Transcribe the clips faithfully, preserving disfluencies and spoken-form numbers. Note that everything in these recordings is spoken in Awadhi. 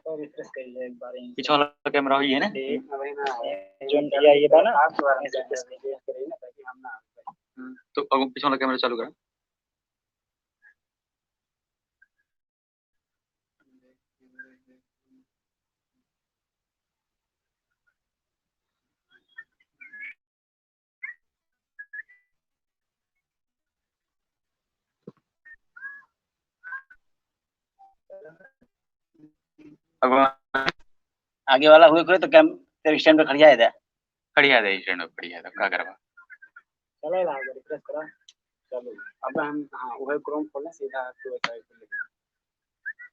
तो रिफ्रेश कर ले एक बार यहीं से। पीछे वाला कैमरा वही है ना? ये, जोन किया ये बा ना, आप दोबारा से रिफ्रेश कर ले। हम्म, तो अब पीछे वाला कैमरा चालू करा। अब आगे वाला हुए करे तो कैम-, तेरे स्टैंड पे खड़िया है दे। खड़िया दे स्टैंड पे, खड़िया दे, का करबा? चले ला, रिफ्रेश करा। चलो, अब हम, हाँ, वही क्रोम खोलना, सीधा आपको वेबसाइट पे लेके।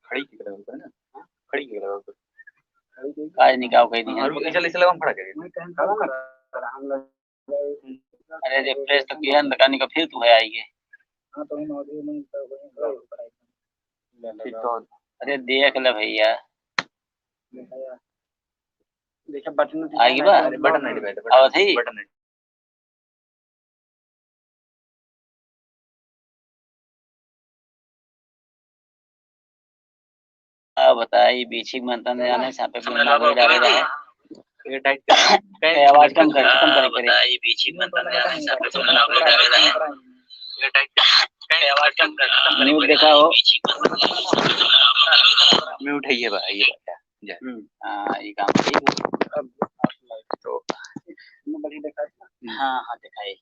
खड़ी की तरह ऊपर ना? हाँ? खड़ी की तरह ऊपर। खड़ी की? आज निकाल कहीं नहीं हाँ, है। रुक, चल, इसलिए हम खड़ा करेंगे। मैं कहीं खड़ा कर रहा, हम लोग अरे, रिफ्रेश तो किया न, दुकानी का फिर तू है आई गे। हाँ, तो हम अभी नहीं, तो वही फिर तो, अरे, देख ले भैया। देखा बटन तो आई गे बा? अरे, बटन नहीं दबाए, बटन, आवत है? बटन नहीं। का बताई, बीछी के मंतन जाने, साँपे बिन नागोरी डाले रहा। ये टाइट कर। ए, आवाज कम कर, कम करे, करे। बताई, बीछी के मंतन जाने, साँपे बिन नागोरी डाले रहा। ये टाइट कर। ए, आवाज कम कर, कम करे, म्यूट करे। देखा हो। म्यूट है ये भाई, ये भाई। जा। हम्म। हाँ, ये काम ठीक है। अब तो हाँ, हाँ, दिखाई।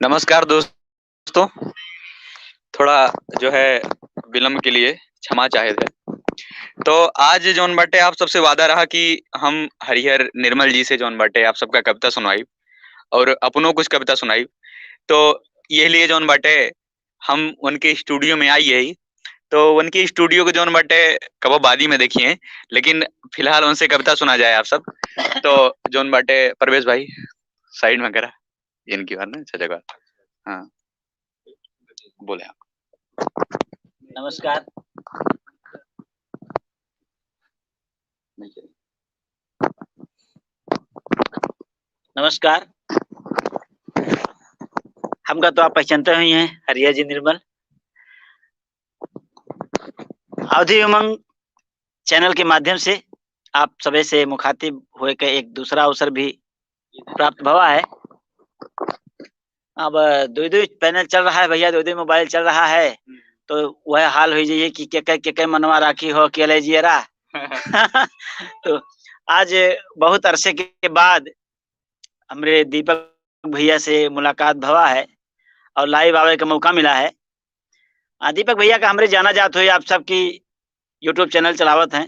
नमस्कार दोस्तों, थोड़ा जो है विलंब के लिए क्षमा चाहे थे। तो आज जौन बाटे आप सबसे वादा रहा कि हम हरिहर निर्मल जी से जौन बाटे आप सबका कविता सुनाई और अपनो कुछ कविता सुनाई। तो ये लिए जौन बाटे हम उनके स्टूडियो में आई है, तो उनके स्टूडियो को जौन बाटे कबो बादी में देखिए, लेकिन फिलहाल उनसे कविता सुना जाए आप सब। तो जौन बाटे परवेश भाई साइड में करा, इनकी बार ना अच्छा जगह। हाँ, बोले आप। नमस्कार। नमस्कार, हमका तो आप पहचानते ही हैं, हरिया जी निर्मल। अवधी उमंग चैनल के माध्यम से आप सभी से मुखातिब होए के एक दूसरा अवसर भी प्राप्त भवा है। अब दुई दुई पैनल चल रहा है भैया, दुई दुई मोबाइल चल रहा है, हम्म। तो वह हाल हो जाइए कि के के, के के मनवा राखी हो, अकेले जियरा। तो आज बहुत अरसे के बाद हमरे दीपक भैया से मुलाकात भवा है और लाइव आवे का मौका मिला है। आ, दीपक भैया का हमरे जाना जात हुए आप सबकी YouTube चैनल चलावत हैं।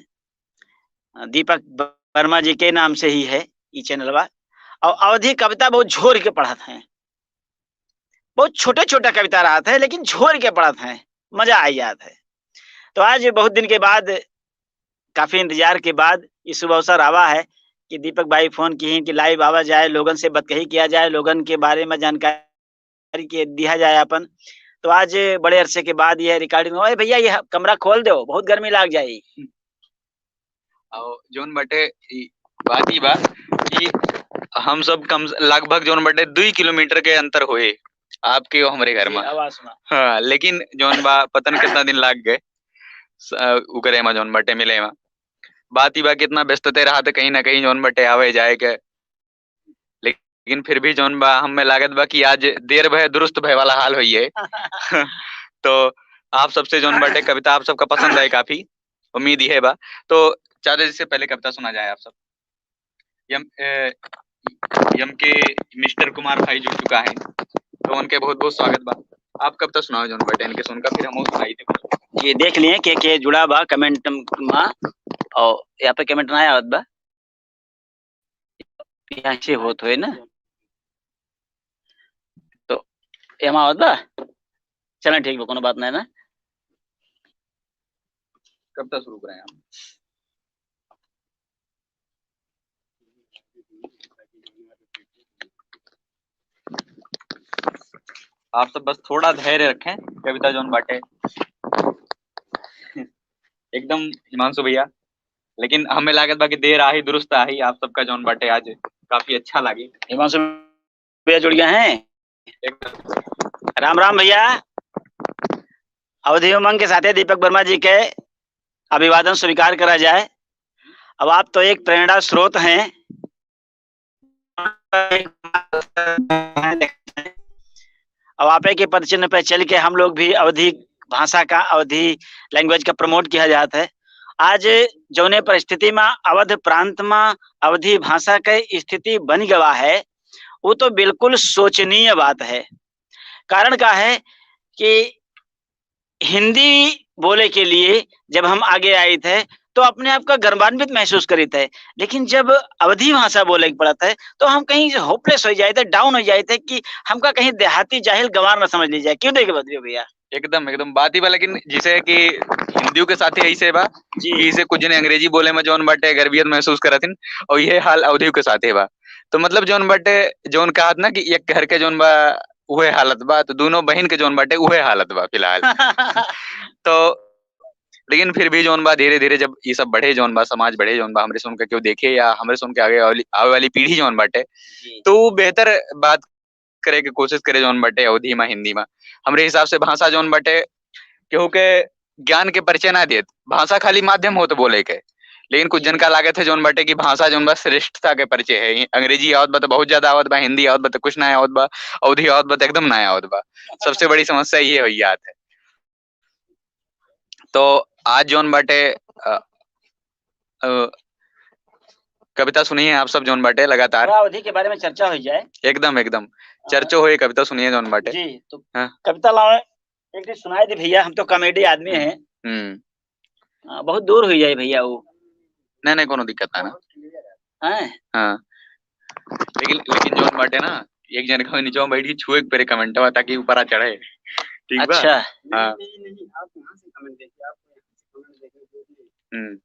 आ, दीपक वर्मा जी के नाम से ही है ई चैनलवा। और अवधी कविता बहुत झोर के पढ़त हैं, बहुत छोटे छोटे कविता रहत है, लेकिन झोर के पढ़त हैं, मजा आ जात है। तो आज बहुत दिन के बाद, काफी इंतजार के बाद ये शुभ अवसर आवा है कि दीपक भाई फोन किहिन कि लाइव आवा जाए, लोगन से बतकही किया जाए, लोगन के बारे में जानकारी के दिया जाए अपन। तो आज बड़े अरसे के बाद ये रिकॉर्डिंग, ओए भैया, ये कमरा खोल दो, बहुत गर्मी लाग जाई। और जौन बाटे, ई बात ई बा कि हम सब कम, लगभग जौन बाटे दुई किलोमीटर के अंतर होए आपके और हमरे घर जी, में। आवास में। हाँ, लेकिन जौन बा, पता न कितना दिन लाग गए स-, उ करे में, जौन बाटे मिले में। बात ई बा कि इतना व्यस्तते रहा तो कहीं ना कहीं जौन बाटे आवे जाए के, लेकिन फिर भी जौन बा, हमें लागत बा कि आज देर भय दुरुस्त भय वाला हाल होई है। तो आप सबसे जौन बाटे कविता आप सबका पसंद आए काफी, उम्मीद यह बा। तो चाचा जी से पहले कविता सुना जाए आप सब। यम, ए, यम के मिस्टर कुमार भाई जुड़ चुका है, तो उनके बहुत बहुत स्वागत बा। आप कविता सुनाओ जौन बाटे इनके सुनकर, फिर हम सुनाई थे। ये देख लिए के के जुड़ा बा कमेंट मा, और यहाँ पे कमेंट ना आवत बा। यहाँ से होत होए ना, तो एमा आवत बा। चलें, ठीक बा, कोनो बात नहीं ना। कविता शुरू करें हम। आप सब बस थोड़ा धैर्य रखें, कविता जौन बाटे एकदम हिमांशु भैया, लेकिन हमें लागत बा कि देर आही दुरुस्त आही। आप सबका जौन बाटे आज काफी अच्छा लागी। हिमांशु भैया जुड़ गए हैं। एकदम। राम राम भैया। अवधी उमंग के साथे दीपक वर्मा जी के अभिवादन स्वीकार करा जाए। अब आप तो एक प्रेरणा स्रोत हैं। अब आपे के पद चिन्ह पे चल के हम लोग भी अवधी भाषा का, अवधी language का promote किया जात है। आज जौने परिस्थिति मा अवध प्रांत मा अवधी भाषा के स्थिति बन गवा है, वो तो बिल्कुल शोचनीय बात है। कारण का है कि हिंदी बोले के लिए जब हम आगे आइत है, तो अपने आप का गर्वान्वित महसूस करीत है, लेकिन जब अवधी भाषा बोले के पड़त है, तो हम कहीं hopeless हो जाइत है, down हो जाइत है कि हमका कहीं देहाती जाहिल गंवार न समझ ली जाए। क्यों देखे बद्री भैया? एकदम, एकदम बात ही बा, लेकिन जैसे कि हिंदियों के साथ ही ऐसे बा जी। कि इसे कुछ जने अंग्रेजी बोले में जौन बाटे गर्वियत महसूस करत हिन, और ये हाल अवधियों के साथ ही बा। तो मतलब जौन बाटे, जौन कहत ना कि एक घर के जौन बा उहे हालत बा, तो दोनों बहिन के जौन बाटे उहे हालत बा फिलहाल। तो लेकिन फिर भी जौन बा धीरे-धीरे जब ई सब बढ़े जौन बा, समाज बढ़े जौन बा, हमरे सुन के केहू देखे या हमरे सुन के आगे वाली, आवे वाली पीढ़ी जौन बाटे, जी। तो उ बेहतर बात करे के कोशिश करे जौन बाटे अवधी मा, हिंदी मा। हमरे हिसाब से भाषा जौन बाटे केहू के ज्ञान के परिचय ना देत, भाषा खाली माध्यम होत बोले के। लेकिन कुछ जन का लागत है जौन बाटे कि भाषा जौन बा श्रेष्ठता के परिचय है। अंग्रेजी आवत बा तो बहुत ज्यादा आवत बा, हिंदी आवत बा तो कुछ ना आवत बा, अवधी आवत बा तो एकदम ना आवत बा। सबसे बड़ी समस्या ये हो जात है। तो आज जौन बाटे, अ, अ, कविता सुनिए आप सब जौन बाटे लगातार। थोड़ा अवधी के बारे में चर्चा हो जाए। एकदम, एकदम। हाँ। चर्चा होए, कविता सुनिए जौन बाटे। जी, तो हाँ। कविता लावे, एक दिन सुनाए दे भैया, हम तो comedy आदमी हम्म। हैं। हम्म। हाँ, बहुत दूर हुई जाए भैया वो। नहीं, नहीं, कोनो दिक्कत ना, ना। हैं? हाँ। लेकिन, लेकिन जौन बाटे ना, एक जन का नीचे बैठ के छुए के परे commentवा ताकि ऊपर आ चढ़े। ठीक बा? अच्छा। हाँ। नहीं, नहीं, नहीं, आप यहाँ से comment देखिए, आप यहाँ से comment देखिए, जो भी। हम्म।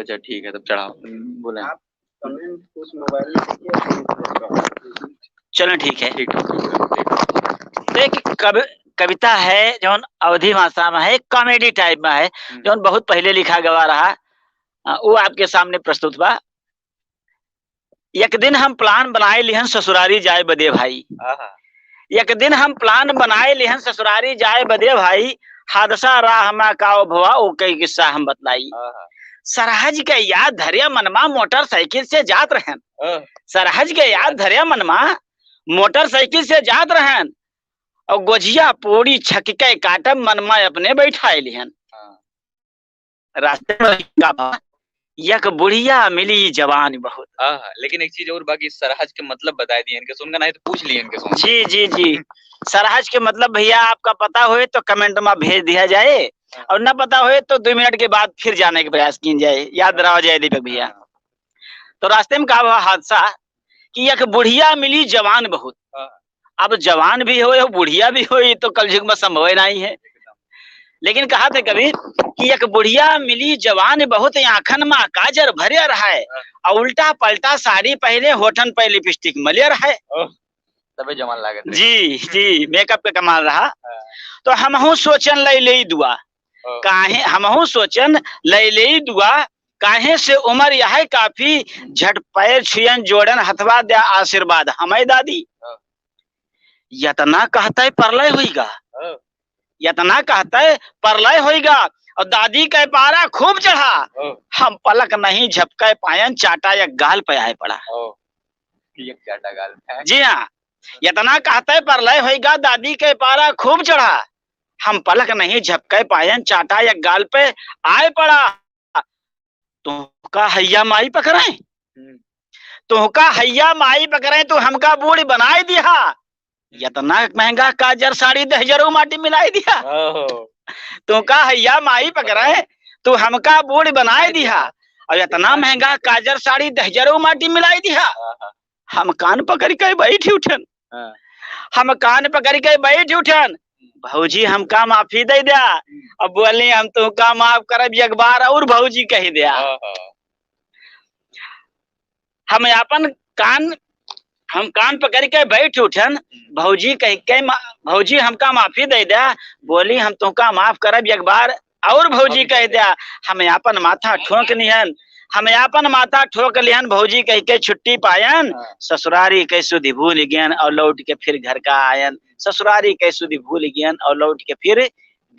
अच्छा, ठीक है, तब चढ़ाओ। हम्म, बोले। आप comment उस mobile में देखिए, फिर चलो, ठीक है। ठीक, ठीक, ठीक, ठीक। तो एक कवि-, कविता है, जौन अवधी भाषा में है, comedy type में है, हम्म। जौन बहुत पहले लिखा गवा रहा, अ, वो आपके सामने प्रस्तुत बा। एक दिन हम plan बनाए लिहन ससुरारी जाए बदे भाई। आहा। एक दिन हम plan बनाए लिहन ससुरारी जाए बदे भाई, हादसा राह मा काव भवा, ओके किस्सा हम बतलाई। आहा। सरहज के याद धरे मनमा, मोटरसाइकिल से जात रहन। आह। सरहज के याद धरे मनमा, मोटरसाइकिल से जात रहन। और गोझिया पूड़ी छक के काटब, मनमा अपने बैठाए लिहन। हाँ। रास्ते में का बा, एक बुढ़िया मिली जवान बहुत। हाँ, हाँ, लेकिन एक चीज और बाकी, सरहज के मतलब बताए दिए इनके सुनकर, नहीं तो पूछ लिए इनके सुन। जी, जी, जी। सरहज के मतलब भैया आपका पता होए तो comment में भेज दिया जाए, हाँ। और ना पता होए तो दो मिनट के बाद फिर जाने के प्रयास की जाए, याद हाँ। रह जाए दीपक भैया। हाँ। तो रास्ते में का हुआ हादसा कि एक बुढ़िया मिली जवान बहुत। हाँ। अब जवान भी होए, बुढ़िया भी होए, तो कलयुग में संभव नहीं है। एकदम। लेकिन कहा थे कबीर कि एक बुढ़िया मिली जवान बहुत, आँखन मा काजर भरे रहे, हाँ। और उल्टा पलटा साड़ी पहने, होठन पे lipstick मले रहे। ओह, तबे जवान लागत रहे। जी, जी, makeup के कमाल रहा। हाँ। तो हमहू सोचन ले ले दुआ, हाँ। काहे, हमहू सोचन ले ले दुआ, काहे से उमर यह काफी, झट पैर छुयन जोड़न हथवा द्या आशीर्वाद हमें दादी। हाँ। यतना कहते परलय होइगा। हाँ। यतना कहते परलय होइगा। और दादी के पारा खूब चढ़ा। हाँ। हम पलक नहीं झपके पायन, चाटा एक गाल पे आए पड़ा। हाँ। एक चाटा गाल पे। जी हाँ। यतना कहते परलय होइगा, दादी के पारा खूब चढ़ा। हम पलक नहीं झपके पायन, चाटा एक गाल पे आए पड़ा। तुहका हैया माई पकड़े, हम्म। तुहका हैया माई पकड़े, तू हमका बूढ़ बनाए दिहा। यतना महंगा काजर साड़ी दहिजरो माटी मिलाई दिहा। ओहो। तुहका हैया माई पकड़े, तू हमका बूढ़ बनाए दिहा। और इतना महंगा काजर साड़ी दहिजरो माटी मिलाई दिहा। आहा। हम कान पकड़ के बैठ उठन। हाँ। हम कान पकड़ के बैठ उठन, "भौजी, हमका माफी दे द्या।" हम्म। अब बोली, "हम तुहका माफ करब एक बार और भौजी कह द्या।" हाँ, हाँ। हम अपन कान, हम कान पकड़ के बैठ उठन, हम्म। "भौजी कह के मा-, भौजी, हमका माफी दे द्या।" बोली, "हम तुहका माफ करब एक बार और भौजी कह द्या।" हम आपन माथा ठोक लिहन, हम आपन माथा ठोक लिहन, भौजी कह के छुट्टी पायन। हाँ। ससुरारी के सुधि भूल गयन और लौट के फिर घर का आयन। ससुरारी के सुधि भूल गयन और लौट के फिर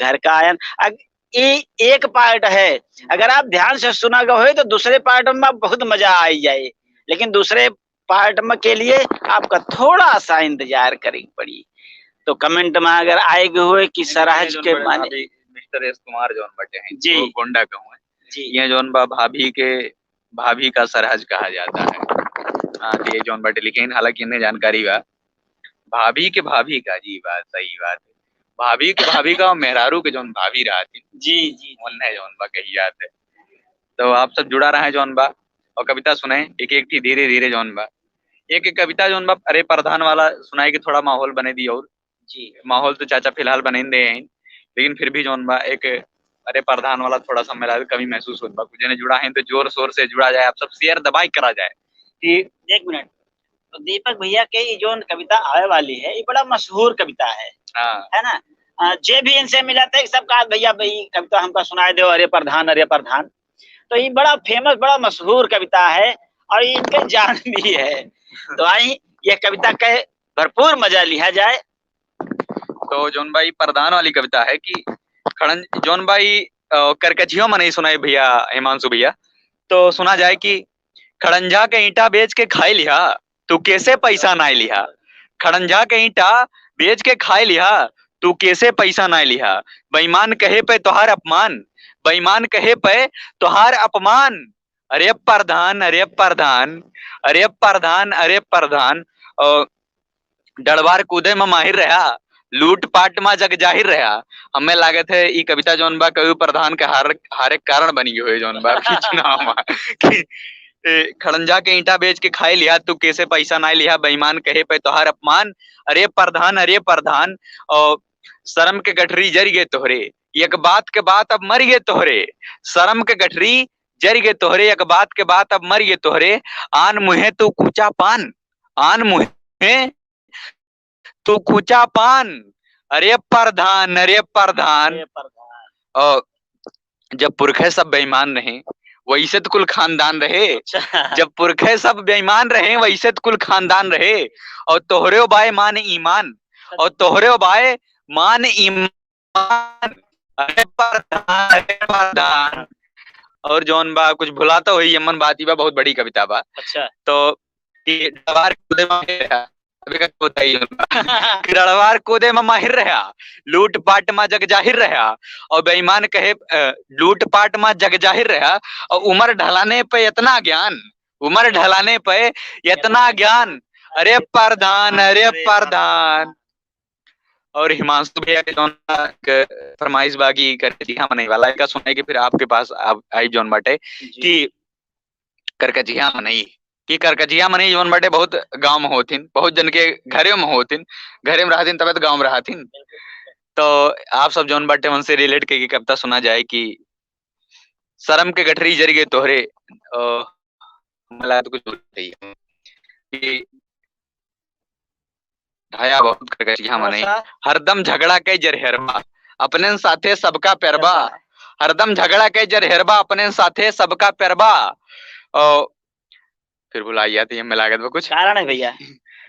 घर का आयन। अग-, ई एक पार्ट है। अगर आप ध्यान से सुना गए हो तो दूसरे पार्ट में बहुत मजा आई जाए, लेकिन दूसरे पार्ट में के लिए आपका थोड़ा सा इंतजार करें पड़ी। तो कमेंट में अगर आए गए हुए कि सरहज के माने मिस्टर एस कुमार जौन बटे हैं, जी। वो गोंडा के हुए। जी। ये जौन बा भाभी के, भाभी का सरहज कहा जाता है। हाँ, तो ये जौन बटे लिखे हैं, हालांकि इन्हें जानकारी बा। भाभी के भाभी का, जी बात, सही बात है। भाभी के भाभी का और मेहरारू के जौन भाभी रहती। जी, जी। उन्हें जौन बा कही जात है। तो आप सब जुड़ा रहे जौन बा और कविता सुने एक एक ठी धीरे धीरे जौन बा। एक एक कविता जौन बा अरे प्रधान वाला सुनाए के थोड़ा माहौल बने दी और जी। माहौल तो चाचा फिलहाल बने दे हैं, लेकिन फिर भी जौन बा एक अरे प्रधान वाला थोड़ा सा मेरा कमी महसूस होत बा। कुछ जने जुड़ा हैं तो जोर शोर से जुड़ा जाए, आप सब शेयर दबाई करा जाए। कि एक मिनट, तो दीपक भैया के ये जौन कविता आवे वाली है, ये बड़ा मशहूर कविता है, हाँ। है ना? अ, जे भी इनसे मिला था, सब कहा, "भैया, भाई, कविता हमका सुनाए दो, अरे प्रधान, अरे प्रधान।" तो ये बड़ा फेमस, बड़ा मशहूर कविता है और ये इनके जान भी है। तो आई, ये कविता के भरपूर मजा लिया जाए। तो जौन बा ई प्रधान वाली कविता है कि खड़न-, जौन बा ई, अ, करकचिया मनई सुनाई भैया, हिमांशु भैया। तो सुना जाए कि खड़ंजा के ईंटा बेच के खाई लिहा, तू कैसे पैसा नाई लिहा? खड़ंजा के ईंटा बेच के खाई लिहा, तू कैसे पैसा नाई लिहा? बेईमान कहे पे तोहार अपमान, बेईमान कहे पे तोहार अपमान। अरे प्रधान, अरे प्रधान, अरे प्रधान, अरे प्रधान। अ, डड़वार कूदे में माहिर रहा, लूट पाट में जग जाहिर रहा। हमें लागत है ई कविता जौन बा कवि प्रधान के हार, हारे के कारण बनी गई है जौन बा कि चुनाव में कि, ए, खड़ंजा के ईंटा बेच के खाए लिहा, तू कैसे पैसा नाई लिहा, बेईमान कहे पे तोहार अपमान। अरे प्रधान, अरे प्रधान, और शर्म के गठरी जर गए तोहरे, एक बात के बात अब मर गए तोहरे, शर्म के गठरी जर गए तोहरे, एक बात के बात अब मर गए तोहरे, आन मुहे तू कूचा पान, आन मुहे तू कूचा पान। अरे प्रधान, अरे प्रधान। अरे प्रधान। और जब पुरखे सब बेईमान रहे, वैसे तो कुल खानदान रहे। अच्छा। जब पुरखे सब बेईमान रहे, वैसे तो कुल खानदान रहे। और तोहरे बाय मान ईमान, और तोहरे बाय मान ईमान। अरे प्रधान, अरे प्रधान। और जौन बा, कुछ भुलाता होई, यमन बात ई बा, बहुत बड़ी कविता बा। अच्छा। तो कि डड़वार कूदे में माहिर रहा, अबे का होता ही होता। कि डड़वार कूदे में माहिर रहा, लूट पाट में जग जाहिर रहा, और बेईमान कहे, अ, लूट पाट में जग जाहिर रहा, और उम्र ढलाने पे इतना ज्ञान, उम्र ढलाने पे इतना ज्ञान। अरे प्रधान, अरे प्रधान। और हिमांशु भैया के जौन एक फरमाइश बा कि करकचिया मनई वाला, एका सुनाई के फिर आपके पास आप आई जौन बाटे जी। कि करकचिया मनई, कि करकचिया मनई जौन बाटे बहुत गाँव में होथिन, बहुत जन के घरे में होथिन, घरे में रहथिन तबे तो गाँव में रहथिन। बिल्कुल, बिल्कुल। तो आप सब जौन बाटे उनसे रिलेट करके कविता सुना जाए कि शर्म के गठरी जर गए तोहरे, अ, मला तो कुछ बोलते ही है कि ढाया बहुत करकचिया मनई। अच्छा। हरदम झगड़ा के जरहरबा, अपने साथे सबका प्यारबा। अच्छा। हरदम झगड़ा के जरहरबा, अपने साथे सबका प्यारबा। और फिर भुला गया था, ये में लागत बा कुछ। कारण है भैया,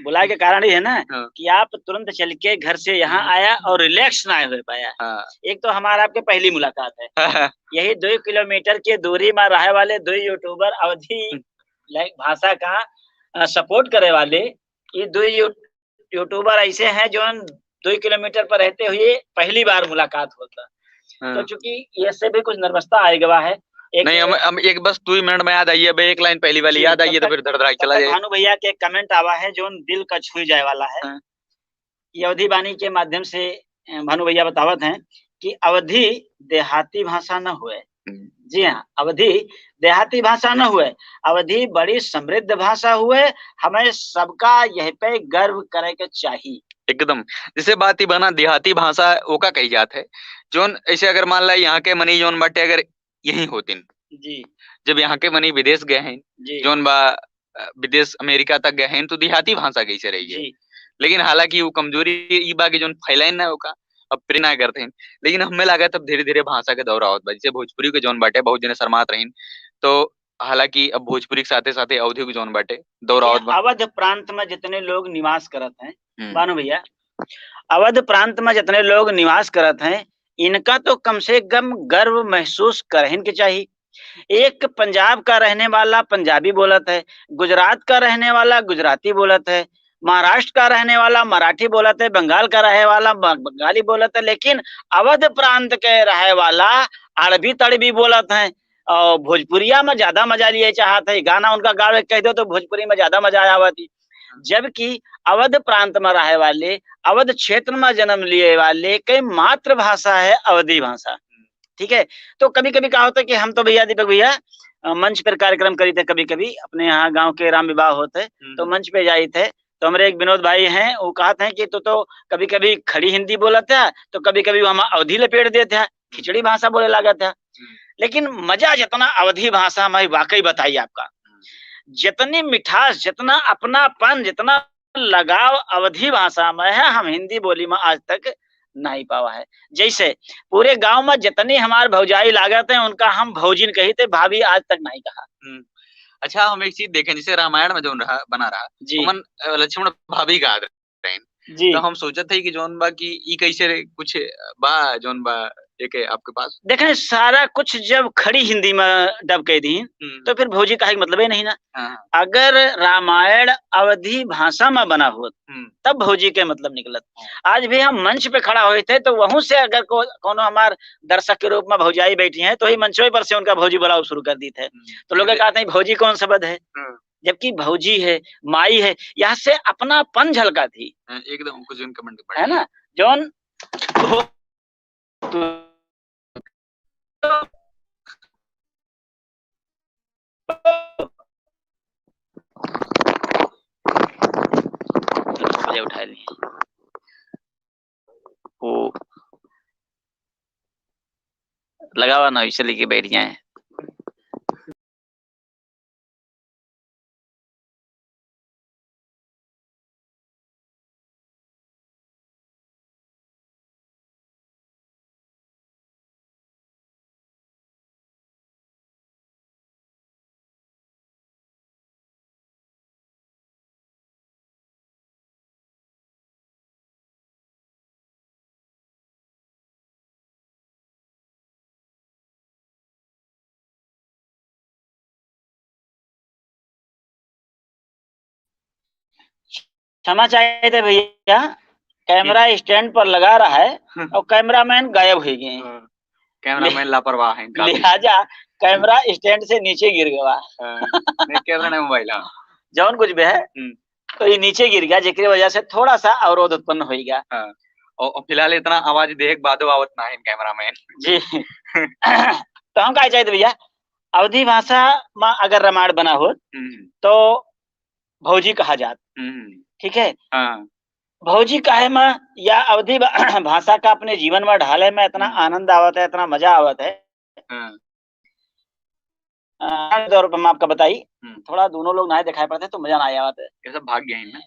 भुलाए के कारण ये है ना हाँ। कि आप तुरंत चल के घर से यहाँ हम्म। आया और रिलैक्स ना हो पाया। हाँ। एक तो हमारा आपके पहली मुलाकात है। यही दो किलोमीटर के दूरी में रहे वाले दो यूट्यूबर अवधी हम्म। लाइक भाषा का, अ, सपोर्ट करे वाले ये दो यू-, यूट्यूबर ऐसे हैं जो दो किलोमीटर पर रहते हुए पहली बार मुलाकात होता। हाँ। तो चूंकि ये से भी कुछ नर्वसता आए गवा है। एक नहीं, हम, हम एक बस दो मिनट में याद आई है, अब एक लाइन पहली वाली जी, याद आई है, तो फिर धड़धड़ाई चला जाए। भानु भैया के कमेंट आवा है जो दिल का छू जाए वाला है। हाँ। ये अवधी बानी के माध्यम से, अ, भानु भैया बतावत हैं कि अवधी देहाती भाषा न हुए। हम्म। जी हाँ, अवधी देहाती भाषा न हुए, अवधी बड़ी समृद्ध भाषा हुए। हमें सबका यह पे गर्व करे के चाहिए। एकदम, जैसे बात ही बना देहाती भाषा ओका कही जात है, जोन ऐसे अगर मान ला यहाँ के मनी जोन बाटे अगर यही होतिन। जी। जब यहाँ के मनी विदेश गए हैं, जी। जोन बा, अ, विदेश अमेरिका तक गए हैं, तो देहाती भाषा कैसे रही है? जी। लेकिन हालांकि वो कमजोरी ई बा कि जोन फैलाइन ना ओका, अब प्रेरणा करते हैं। लेकिन हमें लागत अब धीरे-धीरे भाषा के दौर आवत बा। जैसे भोजपुरी के जोन बाटे, बहुत जने शर्मात रहीन, तो हालांकि अब भोजपुरी के साथे-साथे अवधी के जोन बाटे, दौर ये आवत बा। अवध प्रांत में जितने लोग निवास करत हैं, हम्म। भानु भैया, अवध प्रांत में जितने लोग निवास करत हैं, इनका तो कम से कम गर्व महसूस करहिन के चाही। एक पंजाब का रहने वाला पंजाबी बोलत है, गुजरात का रहने वाला गुजराती बोलत है, महाराष्ट्र का रहने वाला मराठी बोलत है, बंगाल का रहे वाला ब-, बंगाली बोलत है, लेकिन अवध प्रांत के रहे वाला अरबी तड़बी बोलत है। और भोजपुरिया में ज्यादा मजा लिए चाहत है, गाना उनका गावे के कह दो तो भोजपुरी में ज्यादा मजा आवत है। जबकि अवध प्रांत में रहे वाले, अवध क्षेत्र में जन्म लिए वाले के मातृभाषा है अवधी भाषा। ठीक है, तो कभी-कभी का होता है कि हम तो भैया, दीपक भैया, अ, मंच पर कार्यक्रम करी थे, कभी-कभी अपने यहाँ गाँव के राम विवाह होते, हम्म, तो हम्म। मंच पे जाई थे, तो हमरे एक विनोद भाई हैं, वो कहत हैं कि तू तो कभी-कभी खड़ी हिंदी बोलत है, तो कभी-कभी वो हम अवधी लपेट देत है, खिचड़ी भाषा बोले लागत है। हम्म। लेकिन मजा जितना अवधी भाषा में, वाकई बताई आपका, हम्म। जितनी मिठास, जितना अपनापन, जितना लगाव अवधी भाषा में है, हम हिंदी बोली में आज तक नहीं पावा है। जैसे पूरे गांव में जितनी हमार भौजाई लागत है, उनका हम भौजिन कही थे, भाभी आज तक नहीं कहा। हम्म। अच्छा, हम एक चीज देखें, जैसे रामायण में जौन रहा, बना रहा, जी। ओमन, अ, लक्ष्मण भाभी कहा रहे हैं। जी। तो हम सोचत है कि जौन बा कि ई कैसे रे, कुछ बा जौन बा एक आपके पास? देखें, सारा कुछ जब खड़ी हिंदी में dub कह दीन, हम्म। तो फिर भौजी कहे के मतलब ही नहीं ना। हाँ, हाँ। अगर रामायण अवधी भाषा में बना होत, हम्म। तब भौजी के मतलब निकलत। हाँ। आज भी हम मंच पे खड़ा होए थे, तो वहूं से अगर को-, कोनो हमार दर्शक के रूप में भौजाई बैठी हैं, तो ही मंचवे पर से उनका भौजी बुलाव शुरू कर दी थे। हम्म। तो लोग कहते हैं, "भौजी कौन शब्द है?" हाँ। जबकि भौजी है, माई है, यहाँ से अपनापन झलका थी। हाँ, एकदम कुछ जन comment पढ़ है ना? जौन हो ले उठा ली। वो लगावा ना, इसे लेके बैठ जाए। क्षमा चाहिए थे भैया, कैमरा stand पर लगा रहा है और कैमरामैन गायब हो गए हैं। हाँ, कैमरामैन लापरवाह हैं, काफी। लिहाजा कैमरा stand से नीचे गिर गवा। हाँ, नहीं, कैमरा नहीं, मोबाइल, हाँ। जौन कुछ भी है, हम्म। तो ये नीचे गिर गया, जेकरे वजह से थोड़ा सा अवरोध उत्पन्न हो गया। हाँ। और, और फिलहाल इतना आवाज देख बादो आवत ना है कैमरामैन। जी। तो हम का चाहिए भैया, अवधी भाषा में अगर रामायण बना हो, हम्म। तो भौजी कहा जात। हम्म। ठीक है? हाँ। भौजी कहे में या अवधी भा-, भाषा का अपने जीवन में ढाले में इतना हम्म। आनंद आवत है, इतना मजा आवत है। हाँ। अ, तौर पर हम आपका बताई, हम्म। थोड़ा दोनों लोग ना दिखाई पड़ते तो मजा ना आवत है। ये सब भाग गए हैं ना।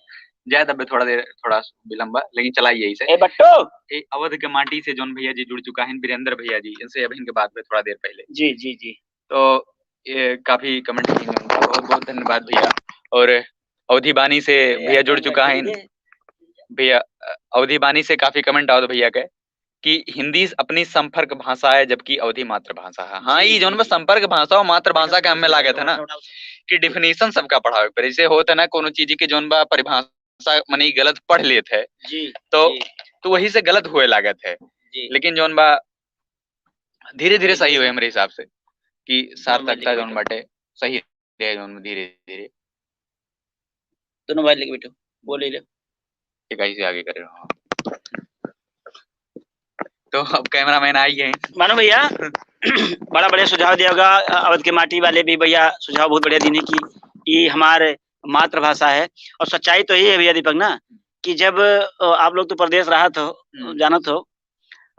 जाए तब थोड़ा देर, थोड़ा विलंब बा, लेकिन चलाई यही से। ए बट्टू! ए अवध के माटी से जौन भैया जी जुड़ चुका है, वीरेंद्र भैया जी, इनसे अभी इनके बात में थोड़ा देर पहले। जी, जी, जी। तो ये काफी comment किए हैं उनका, बहुत बहुत धन्यवाद भैया। और अवधी बानी से भैया जुड़ चुका है भैया, अ, अवधी बानी से काफी comment आवत भैया के कि हिंदी अपनी संपर्क भाषा है जबकि अवधी मातृभाषा है। हाँ, जी, ये जौन बा संपर्क भाषा और मातृभाषा के हमें लागत है ना कि definition सबका पढ़ावे के पड़े। जैसे होत है ना कोनो चीज के जौन बा परिभाषा मने गलत पढ़ लेत है, जी, तो, जी। तो वही से गलत हुए लागत है। जी। लेकिन जौन बा धीरे-धीरे सही होए हमरे हिसाब से, कि सार्थकता जौन बाटे, सही रहे जौन धीरे-धीरे। दोनों भाई लेके बैठो, बोल ही लो। एक ऐसे आगे करे रहो। तो अब कैमरामैन आ ही गए। मानो भैया, बड़ा बढ़िया सुझाव दिया होगा। अ, अवध के माटी वाले भी भैया सुझाव बहुत बढ़िया दीने कि ये हमारे मातृभाषा है। और सच्चाई तो यही है भैया दीपक ना, कि जब, अ, आप लोग तो परदेश रहत हो, हम्म। जानत हो,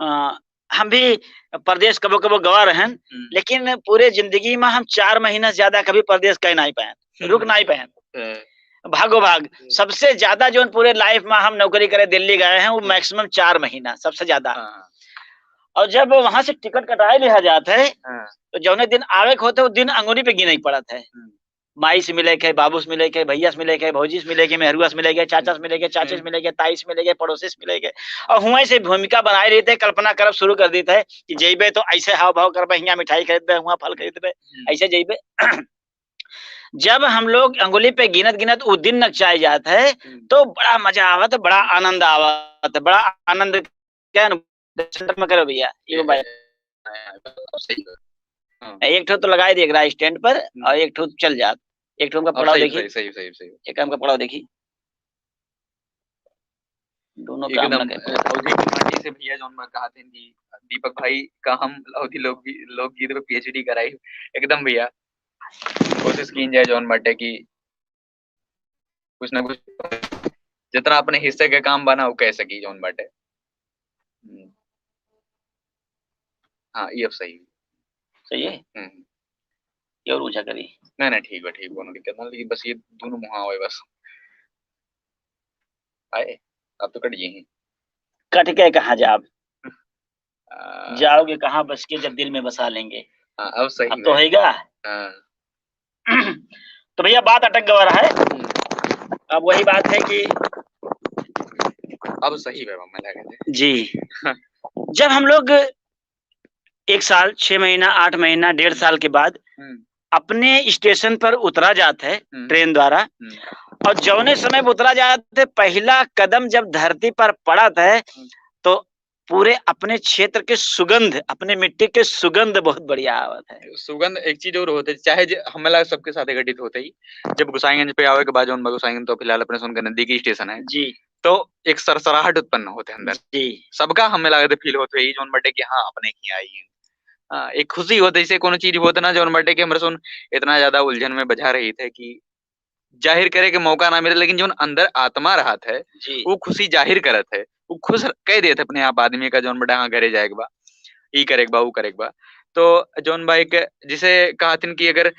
अ, हम भी परदेश कबो-कबो गवा रहन, हम्म। लेकिन पूरे जिंदगी में हम चार महीना से ज्यादा कभी परदेश कह नाहीं पाएन, हम्म। रुक नाहीं पाएन। हम्म। भागो भाग, हम्म। सबसे ज्यादा जौन पूरे life में हम नौकरी करे दिल्ली गए हैं, वो हम्म। maximum चार महीना, सबसे ज्यादा। हाँ। और जब वहां से टिकट कटाए लिहा जात है, हाँ। तो जौने दिन आवे के होते, वो दिन अंगुरी पे गिने के पड़त है। हम्म। माई से मिले के, बाबू से मिले के, भैया से मिले के, भौजी से मिले के, मेहरुआ से मिले के, चाचा से मिले के, चाचे से मिले के, ताई से मिले के, पड़ोसी से मिले के। और हुआं से भूमिका बनाए रहते हैं, कल्पना करब शुरू कर देते हैं कि जइबे तो ऐसे हाव भाव करबे, हियां मिठाई खरीदबे, हुआं फल खरीदबे, हम्म। ऐसे जइबे। जब हम लोग अंगुली पे गिनत गिनत वो दिन नकचाए जात है, हम्म। तो बड़ा मजा आवत है, बड़ा आनंद आवत है, बड़ा आनंद। क्या सेंटर में करो भैया, ये मोबाइल। हाँ, सही बात। हाँ। एक ठो तो लगाई दे एकरा स्टैंड पर हम्म। और एक ठो चल जात। एक ठो हमका अब पड़ाव सही, देखी। सही, सही, सही, सही। एक हमका पड़ाव देखी। दोनों काम एकदम, ना करे। अवधी के माटी से भैया जौन बा कहत हैं कि दीपक भाई का हम अवधी लोक, लोकगीत पे पीएचडी कराई। एकदम भैया, कोशिश कीन जाए जौन बाटे कि कुछ ना कुछ जितना अपने हिस्से के काम बा ना, वो कह सकी जौन बाटे। हम्म। हाँ, ये अब सही। सही है? हम्म। ये और ऊंचा करी। नहीं, नहीं, ठीक बा, ठीक बा, कोनो दिक्कत ना, लेकिन बस ये दोनों मुहा होए बस। आए, अब तो कट गई हैं। कट के कहाँ जाब? आ, जाओगे कहाँ बस के, जब दिल में बसा लेंगे। हाँ, अब सही अब तो में। होएगा। हाँ। तो भैया, बात अटक गवा रहा है। हम्म। अब वही बात है कि अब सही बा, मैं लगे थे। जी। जब हम लोग एक साल, छह महीना, आठ महीना, डेढ़ साल के बाद हम्म। अपने स्टेशन पर उतरा जात है हम्म। ट्रेन द्वारा, हम्म। और जौने समय उतरा जात है, पहला कदम जब धरती पर पड़त है, हम्म। तो पूरे अपने क्षेत्र के सुगंध, अपने मिट्टी के सुगंध बहुत बढ़िया आवत है। सुगंध एक चीज और होते, चाहे जे हमला सबके साथ घटित होते ही, जब गोसाईगंज पे आवे के बाद, जौन बा गोसाईगंज तो फिलहाल अपने सुन के नजदीकी स्टेशन है। जी। तो एक सरसराहट उत्पन्न होते अंदर। जी। सबका हमें लागत फील होते ही, जौन बाटे कि हाँ, अपने ही आई हैं। हाँ, एक खुशी होते, जैसे कोनो चीज होते ना, जौन बाटे कि हमरे सुन इतना ज्यादा उलझन में बझा रही थे कि जाहिर करे के मौका ना मिले, लेकिन जौन अंदर आत्मा रहत है, जी। वो खुशी जाहिर करत है, वो खुश कह देत है अपने आप आदमी का, जौन बाटे, हाँ, घरे जाए के बा, ई करे के बा, वो करे के बा। तो जौन बा एक, जिसे कहथिन कि अगर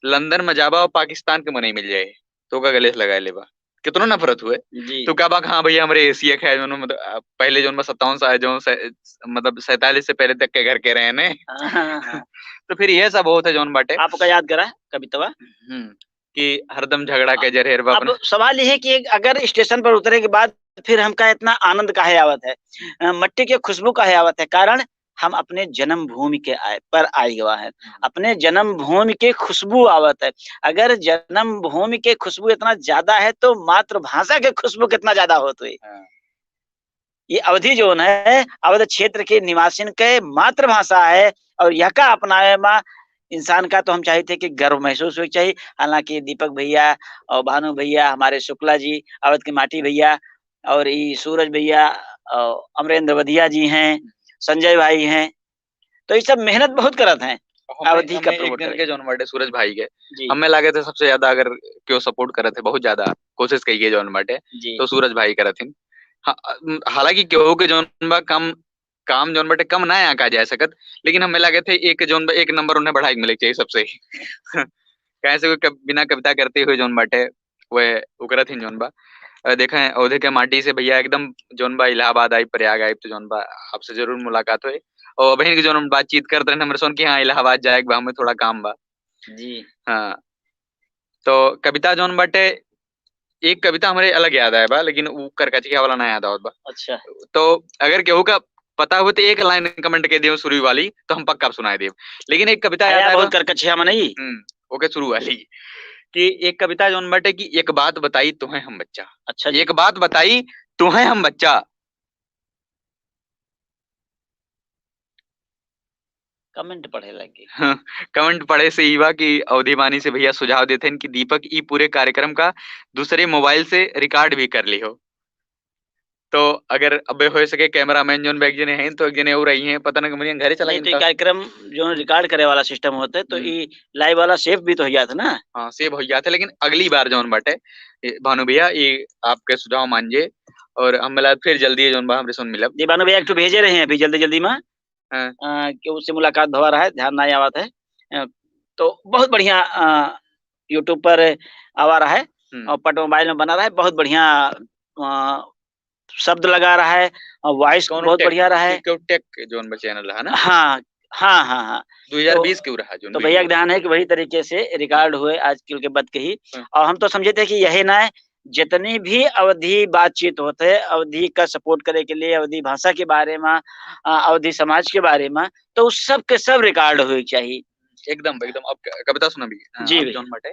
लंदन में जाबा और पाकिस्तान के मनई मिल जाए, तो ओका गले से लगाए लेबा, कितनो नफरत हुए। जी। तो का बा, हाँ भैया, हमरे एशिया के है, जौन मतलब, आ, पहले जौन बा सत्तावन साल, जौन से, मतलब सैंतालीस से पहले तक के घर के रहे ने। हाँ, हाँ, हाँ। तो फिर ये सब होत है जौन बाटे। आपका याद करा कवितवा? हम्म, कि हरदम झगड़ा के अब, जरहेर बा अब अपने। सवाल ये है कि एक, अगर स्टेशन पर उतरे के बाद फिर हमका इतना आनंद काहे आवत है, अ, मट्टी के खुशबू काहे आवत है? कारण हम अपने जन्मभूमि के आए, पर आए हुआ है। हम्म। अपने जन्मभूमि के खुशबू आवत है। अगर जन्मभूमि के खुशबू इतना ज्यादा है, तो मातृभाषा के खुशबू कितना ज्यादा होत हुई? हाँ। ये अवधी जौन है, अवध क्षेत्र के निवासिन के मातृभाषा है, और यहका अपनावे मा इंसान का तो हम चाहित है कि गर्व महसूस होए के चाहिए। हालांकि दीपक भैया और भानु भैया, हमारे शुक्ला जी, अवध के माटी भैया, और ई सूरज भैया, और अमरेंद्र वधिया जी हैं, संजय भाई हैं, तो ई सब मेहनत बहुत करत हैं और हमें, अवधी का हमें एक promote जन करे के। जौन बाटे सूरज भाई के, जी। हमें लागे थे सबसे ज्यादा अगर क्यों support करत है, बहुत ज्यादा कोशिश कही है जौन बाटे, जी। तो सूरज भाई करत हिन। हा-, हालांकि केहू के जौन बा कम, काम जौन बाटे कम ना आका जा सकत, लेकिन हमें लागे थे एक जौन बा, एक नंबर उन्हें बढ़ाई के मिले के चाहिए सबसे। काहे से कोई कब-, बिना कविता करते हुए जौन बाटे, वह उकरत ही जौन बा। अ, देखें, अवधे के माटी से भैया एकदम जौन बा इलाहाबाद आइब, प्रयाग आइब, तो जौन बा आपसे जरूर मुलाकात होए। और अबहिन के जौन बातचीत करत रहन हमरे सोन कि हाँ, इलाहाबाद जाए के बा, हमें थोड़ा काम बा। जी। हाँ। तो कविता जौन बाटे, एक कविता हमरे अलग याद आए बा, लेकिन उ करकचिया वाला ना याद आवत बा। अच्छा। तो अगर केहू का पता हो तो एक line comment के दियो शुरू वाली, तो हम पक्का सुनाए देब। लेकिन एक कविता याद आया आए बहुत बा। करकचिया मनई। हम्म, ओके शुरू वाली कि एक कविता जौन बाटे कि एक बात बताई तोहे हम बच्चा। अच्छा जी। एक बात बताई तोहे हम बच्चा। Comment पढ़े लग गई। हाँ, comment पढ़े से ई बा कि अवधी बानी से भैया सुझाव देते हैं कि दीपक ई पूरे कार्यक्रम का दूसरे mobile से record भी कर लिहो। तो अगर अबे हो सके cameraman जौन बा एक जने हैं, तो एक जने और आई हैं, पता ना कि मुझे घरे चला नहीं, तो ये इनका। कार्यक्रम जो record करे वाला system होता है, तो हम्म। ये live वाला save भी तो हो जाता ना। हाँ, save हो जाता है, लेकिन अगली बार जौन बाटे, ये भानु भैया, ये आपके सुझाव मान जे, और हम मिला फिर जल्दी जौन बा हमरे सुन मिलब। जी, भानु भैया, एक ठो भेजे रहे हैं अभी जल्दी जल्दी में। हाँ। अ, कि उससे मुलाकात भवा रहा है, ध्यान नहीं आवत है। अ, तो बहुत बढ़िया, अ, YouTube पर आवा रहा है हम्म। और पट mobile में बना रहा है, बहुत बढ़िया, अ, शब्द लगा रहा है और voice कौन बहुत tech, बढ़िया रहा है। Tech, tech जोन में channel है ना? हाँ, हाँ, हाँ, हाँ। दो हज़ार बीस तो, के उ रहा, जौन तो भी भैया हुआ। के ध्यान है कि वही तरीके से record हुए आजकल के बात कही। हाँ। और हम तो समझे थे कि यही ना है, जितनी भी अवधी बातचीत होत है, अवधी का support करे के लिए, अवधी भाषा के बारे में, अ, अवधी समाज के बारे में, तो उ सब के सब record होए के चाही। एकदम, एकदम। अब क-, कविता सुना भी, अ, जी अब भैया। जौन बाटे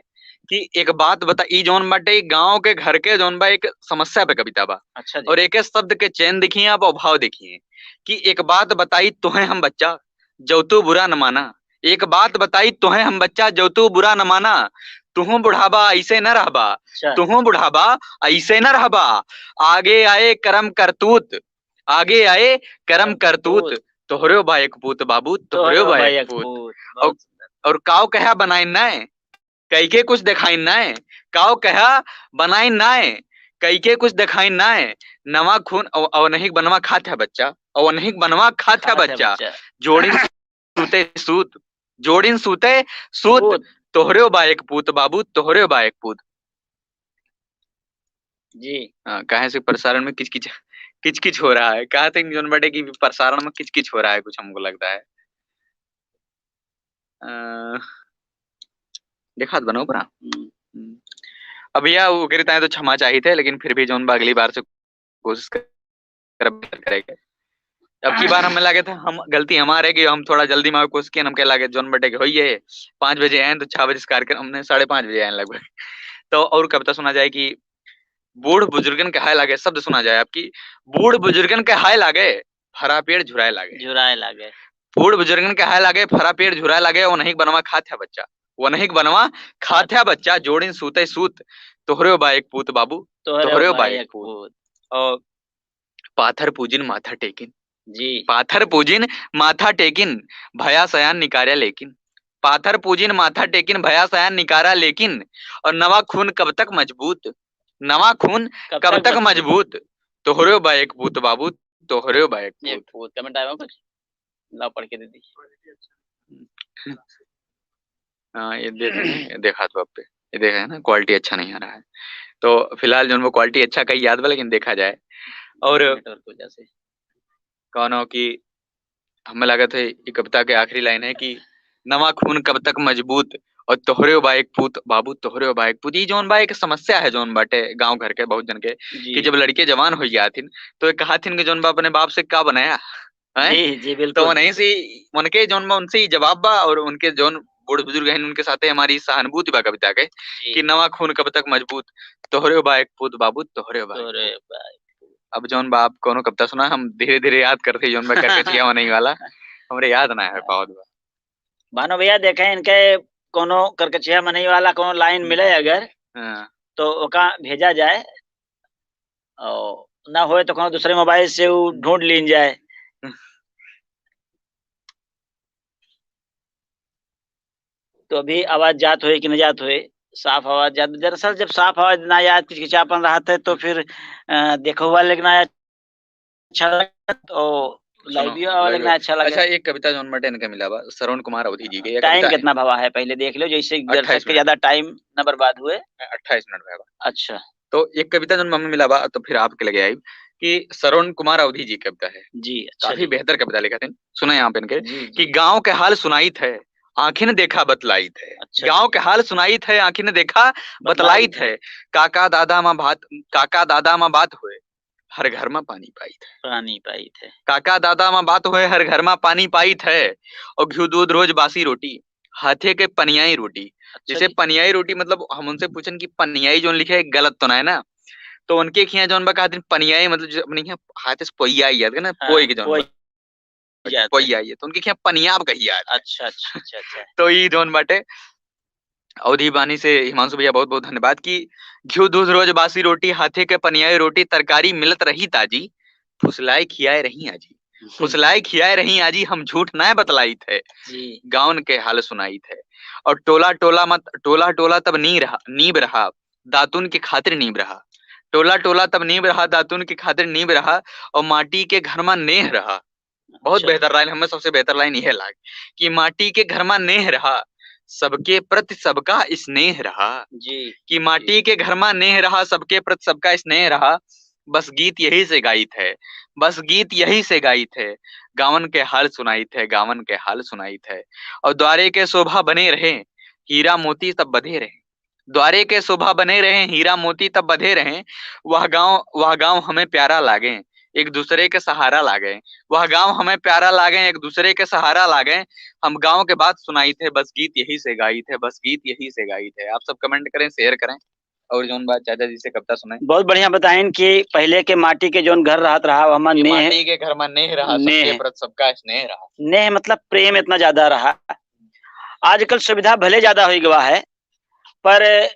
कि एक बात बता, ई जौन बाटे, ई गाँव के घर के जौन बा, एक समस्या पे कविता बा। अच्छा जी। और एके शब्द के चयन देखिए आप, और भाव देखिए कि एक बात बताई तोहे हम बच्चा, जौ तू बुरा न माना। एक बात बताई तोहे हम बच्चा, जौ तू बुरा न माना। तुहूँ बुढ़ाबा, ऐसे न रहबा। अच्छा। तुहूँ बुढ़ाबा, ऐसे न रहबा। आगे आए करम करतूत, आगे आए करम करतूत। करतूत। तोहरेउ बा एक पूत बाबू, तोहरेउ तोहरेउ बा बा एक एक पूत। पूत। और, बहुत सुंदर। और काव कहा बनाइन नाय, कइके कुछ देखाइन नाय, काव कहा बनाइन नाय, कइके कुछ देखाइन नाय। नवा खून अव-, अवनहिक बनवा खात है बच्चा, अवनहिक बनवा खात है खात है बच्चा। बच्चा। जोड़िन सूते सूत, जोड़िन सूते सूत, सूत। तोहरेउ बा एक पूत बाबू, तोहरेउ बा एक पूत। जी। हाँ, काहे से प्रसारण में किचकिच, किचकिच हो रहा है। कहा थे जौन बाटे कि प्रसारण में किचकिच हो रहा है कुछ, हमको लगता है। अ, देखात बा ना ऊपरा? हम्म। हम्म। अब भैया, ओकरे ताईं तो क्षमा चाहित है, लेकिन फिर भी जौन बा अगली बार से कोशिश करब बेहतर करे के। अब की बार हमें लागे था, हम, गलती हमार है कि हम थोड़ा जल्दी में कोशिश किए, हमके लागे जौन बटे के होइए, पाँच बजे आए तो छह बजे से कार्यक्रम, हमने साढ़े पाँच बजे आए लगभग। तो और कविता सुना जाए कि बूढ़ बुजुर्गन के हाय लागे, शब्द सुना जाए आपकी, बूढ़ बुजुर्गन के हाय लागे, फरा पेड़ झुराए लागे। झुराए लागे। बूढ़ बुजुर्गन के हाय लागे, फरा पेड़ झुराए लागे, ओनहिक बनवा खात है बच्चा, ओनहिक बनवा खात है बच्चा, जोड़िन सूते सूत, तोहरेउ बा एक पूत बाबू, तोहरेउ तोहरेउ बा बा एक एक पूत। पूत। और पाथर पूजिन माथा टेकिन। जी। पाथर पूजिन माथा टेकिन, भया सयान निकारा लेकिन। पाथर पूजिन माथा टेकिन, भया सयान निकारा लेकिन। और नवा खून कब तक मजबूत, नवा खून कब कब तक तक मजबूत? मजबूत? तोहरेउ बा एक पूत बाबू, तोहरेउ बा एक एक पूत। पूत। Comment आया कुछ? लाओ पढ़ के दे दी। हाँ, ये दे दें, ये देखा तो आप पे, ये देखा है ना, quality अच्छा नहीं आ रहा है। तो फिलहाल जौन बा quality अच्छा कहीं याद बा, लेकिन देखा जाए। और network की वजह से। कौनो कि हमें लागत है, ई कविता के आखिरी line है कि "नवा खून कब तक मजबूत, और तोहरेउ बा एक पूत, बाबू तोहरेउ बा एक पूत।" ई जौन बा एक समस्या है, जौन बाटे गाँव घर के बहुत जन के, जी। कि जब लड़के जवान हो जाथिन, तो ये कहाथिन कि जौन बा अपने बाप से का बनाया, हैं? जी, जी, तो बिल्कुल। उन्हीं से, उनके जौन बा, उनसे ही जवाब बा, और उनके जौन बूढ़ बुजुर्ग हैं, उनके साथे हमारी सहानुभूति बा कविता के, जी। कि "नवा खून कब तक मजबूत, तोहरेउ बा एक पूत बाबू, तोहरेउ बा एक तोहरेउ पूत।" बा एक पूत। अब जौन बा, आप कौनो कविता सुना, हम धीरे-धीरे याद करते, जौन बा करकचिया मनई वाला, हमरे याद ना है हाँ। पावत बा। भानु भैया, देखे इनके कौनो करकचिया मनई वाला कौनो line हम्म। मिले अगर, हाँ। तो ओका भेजा जाए, और ना होए तो कौनो दूसरे mobile से उ हम्म। ढूंढ लीन जाए। हम्म। तो अभी आवाज जात होए कि न जात होए, साफ आवाज जात। दरअसल जब साफ आवाज ना आए, किचकिचापन रहत है, तो फिर, अ, देखो वाले के ना अच्छा लगत और live वाले के ना अच्छा लगे। अच्छा, एक कविता जौन बाटे इनके मिला बा, श्रवण कुमार अवधी जी के। ये time कविता है। कितना भवा है, पहिले देख लो, जैसे दर्शक अट्ठाईस के मिनट। ज्यादा time ना बर्बाद हुए। अट्ठाईस मिनट भवा। अच्छा। तो एक कविता जौन हमें मिला बा, तो फिर आपके लगे आई कि श्रवण कुमार अवधी जी की कविता है। जी, अच्छा काफी जी। बेहतर कविता लिखा थे। सुने आप इनके जी, कि जी। गाँव के हाल सुनाइत है, आँखिन देखा बतलाइत है। अच्छा गाँव जी। के हाल सुनाइत है, आँखिन देखा बतलाइत बतलाइत है। है। काका दादा मा बात, काका दादा मा बात होए, हर घर मा पानी पाइत है। पानी पाइत है। काका दादा मा बात होए, हर घर मा पानी पाइत है। और घिउ दूध रोज बासी रोटी, हाथे के पनियाई रोटी। अच्छा जैसे जी। पनियाई रोटी, मतलब, हम उनसे पूछन कि पनियाई जौन लिखे है, गलत तो ना है ना? तो उनके खिया जौन बा कहत हैं पनियाई, मतलब, जो अपने खिया हाथे से पोइया आई जात है ना, हाँ, पोई के जौन पोई बा। जात है। पोइया आई है, तो उनके खिया पनियाब कही जात है। अच्छा, अच्छा, अच्छा, अच्छा। तो ई जौन बाटे, अवधी बानी से हिमांशु भैया बहुत बहुत धन्यवाद कि घिउ दूध रोज बासी रोटी, हाथे के पनियाई रोटी, तरकारी मिलत रही ताजी, फुसलाए खियाए रही आजी। हम्म। फुसलाए खियाए रही आजी, हम झूठ नाय बतलाइत है। जी। गाँवन के हाल सुनाइत है। और टोला टोला मत, टोला टोला तब नी रहा, नीब रहा, दातुन के खातिर नीब रहा। टोला टोला तब नीब रहा, दातुन के खातिर नीब रहा, और माटी के घर मा नेह रहा। बहुत अच्छा। बेहतर line, हमें सबसे बेहतर line यह लाग कि माटी के घर मा नेह रहा, सबके प्रति सबका स्नेह रहा। जी, कि माटी जी। के घर मा नेह रहा, सबके प्रति सबका स्नेह रहा, बस गीत यही से गाइत है। बस गीत यही से गाइत है, गावन के हाल सुनाइत है, गावन के हाल सुनाइत है। और द्वारे के शोभा बने रहे, हीरा मोती सब बधे रहे। द्वारे के शोभा बने रहे, हीरा मोती तब बधे रहे। वह गाँव, वह गाँव हमें प्यारा लागे, एक दूसरे के सहारा लागे। वह गाँव हमें प्यारा लागे, एक दूसरे के सहारा लागे। हम गाँव के बात सुनाइत है, बस गीत यही से गाइत है, बस गीत यही से गाइत है। आप सब comment करें, share करें, और जौन बात चाचा जी से कविता सुनाएं। बहुत बढ़िया बताइन कि पहिले के माटी के जौन घर रहत रहा, ओहमा कि नेह, माटी के घर मा नेह रहा, नेह। सबके प्रति सबका स्नेह रहा। नेह मतलब प्रेम इतना ज्यादा रहा। आजकल सुविधा भले ज्यादा होइ गवा है, पर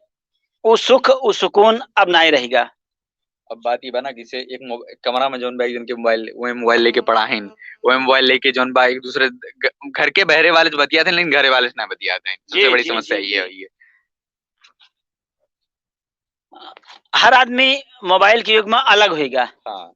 उ सुख, उ सुकून अब नाहीं रहिगा। अब बात ई बा ना कि से एक मो-, कमरा में जौन बा, एक जन के mobile, वही mobile लेके पड़ा है, वही mobile लेके जौन बा, एक दूसरे ग-, घर के बहरे वाले से बतियात हैं, लेकिन घरे वाले से ना बतियात हैं। जी, सबसे बड़ी जी, समस्या जी, ये जी। है, ये। हर आदमी mobile के युग में अलग होइगा। हाँ।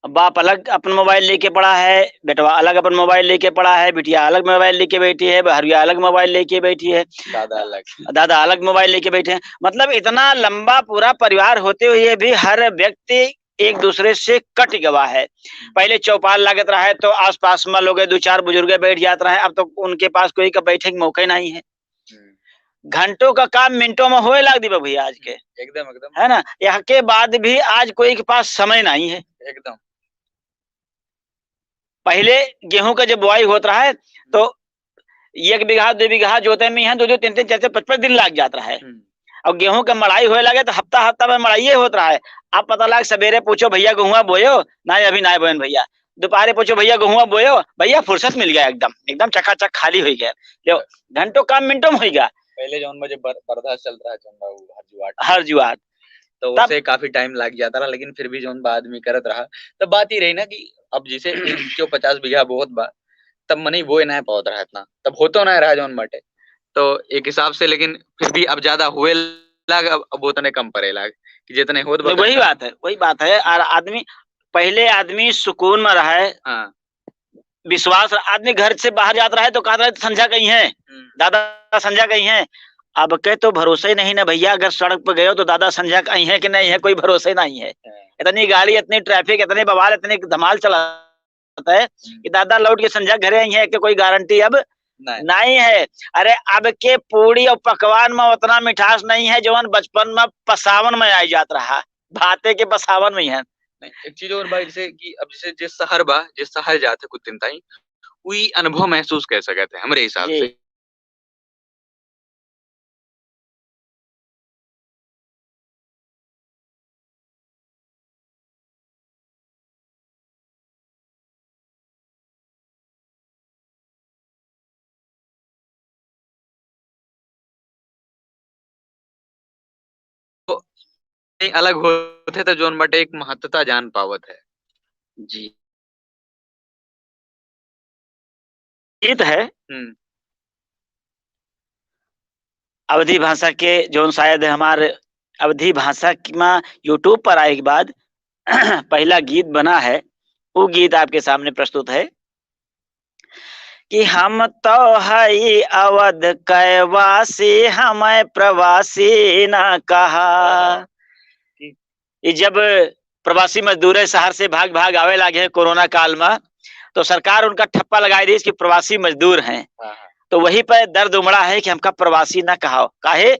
बाप अलग अपन mobile लेके पड़ा है, बेटवा अलग अपन mobile लेके पड़ा है, बिटिया अलग mobile लेके बैठी है, बहरिया अलग mobile लेके बैठी है, दादा अलग। दादा अलग mobile लेके बैठे हैं। मतलब, इतना लंबा पूरा परिवार होते हुए भी हर व्यक्ति एक दूसरे से कट गवा है। पहले चौपाल लागत रहा है तो आसपास में लोग दो चार बुजुर्ग बैठ जात रहे, अब तो उनके पास कोई का बैठे के मौका ही नहीं है। हम्म। घंटों का काम मिनटों में होए लाग दिबा भैया आज के। एकदम, एकदम। है ना? यहाँ के बाद भी आज कोई के पास समय नहीं है। एकदम। पहले गेहूं का जब बुआई होत रहा है, तो एक बीघा, दो बीघा जोते में यहाँ दो दो, तीन तीन, चार चार, पाँच पाँच दिन लाग जात रहा है। हम्म। और गेहूं का मड़ाई होए लगे तो हफ्ता हफ्ता में मड़ाइये होत रहा है। अब पता लाग, सवेरे पूछो, "भैया, गेहुआ बोयो?" "ना, अभी ना बोयन भैया।" दोपहरे पूछो, "भैया, गेहुआ बोयो?" "भैया, फुर्सत मिल गया एकदम, एकदम चकाचक खाली हो गया।" लो, घंटों काम मिनटों में हो गया। पहले जौन बजे बर-, बरधा चल रहा है, जौन बा, वो हर जुआट। हर जुआट। तो तब उसे काफी time लाग जाता रहा, लेकिन फिर भी जौन बा आदमी करत रहा। तब बात ही रही ना कि अब जैसे क्यों पचास बीघा बहुत बा, तब मनई बोए ना पावत रहा इतना, तब होतो ना रहा जौन बाटे। तो एक हिसाब से, लेकिन फिर भी अब ज्यादा हुए लाग, अब, अब उतने कम पड़े लाग कि जितने होत बा नहीं, वही उतने कम। बात है, वही बात है। और आदमी, पहले आदमी सुकून में रहे, हाँ। विश्वास, आदमी घर से बाहर जात रहे तो कहत रहे, "संझा कहीं है, हम्म। दादा संझा कहीं है।" अब के तो भरोसा ही नहीं ना भैया, अगर सड़क पे गयो तो दादा संझा कहीं है कि नहीं है, कोई भरोसा ही नहीं है। हाँ। इतनी गाड़ी, इतनी traffic, इतने बवाल, इतने धमाल चला है हम्म। कि दादा लौट के संझा घरे आई है, कि कोई guarantee अब नहीं। नहीं है। अरे, अब के पूड़ी और पकवान में उतना मिठास नहीं है, जवन बचपन में पसावन में आई जात रहा, भाते के पसावन में है। नहीं, एक चीज और बा, जैसे कि अब जैसे जे शहर बा, जे शहर जात है कुछ दिन ताई, उ ई अनुभव महसूस कर सकत है, हमरे हिसाब जी। से। तो अलग होत है तो जौन बाटे एक महत्ता जान पावत है। जी। गीत है। हम्म। अवधी भाषा के, जौन शायद हमार अवधी भाषा की मा YouTube पर आए के बाद पहला गीत बना है, वो गीत आपके सामने प्रस्तुत है कि "हम तो हई अवध कैवासी, हमें प्रवासी ना कहा।" हाँ। कि ई जब प्रवासी मजदूर है, शहर से भाग भाग आवे लागे हैं कोरोना काल में, तो सरकार उनका ठप्पा लगाई दी कि प्रवासी मजदूर हैं। हाँ, हाँ। तो वही पर दर्द उमड़ा है कि हमका प्रवासी ना कहाओ। काहे